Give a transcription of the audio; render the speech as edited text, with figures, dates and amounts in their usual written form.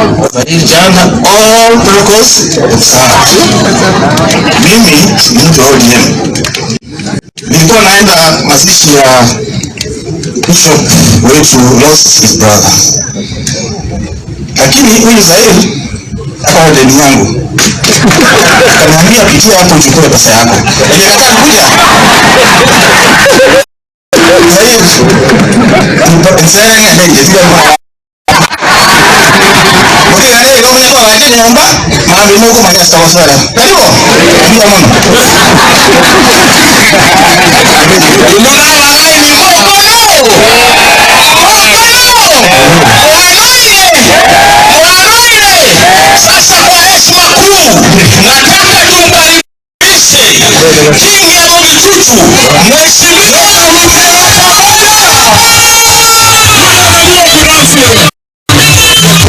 Jana all protocols observed. Mimi ni mtu wa ODM. Nilikuwa naenda mazishi ya bishop wetu, lost his brother, lakini huyu Zair akawa deni yangu, akaniambia pitia hapo uchukue pesa yako. Nilikataa kuja. Zair, nzere nyumba mambi moko manyasa waswera karibu ndio mono Sasa kwa heshima kuu, nataka tumkaribishe King ya Bogechuchu, Mheshimiwa Ruth Wajackoyah.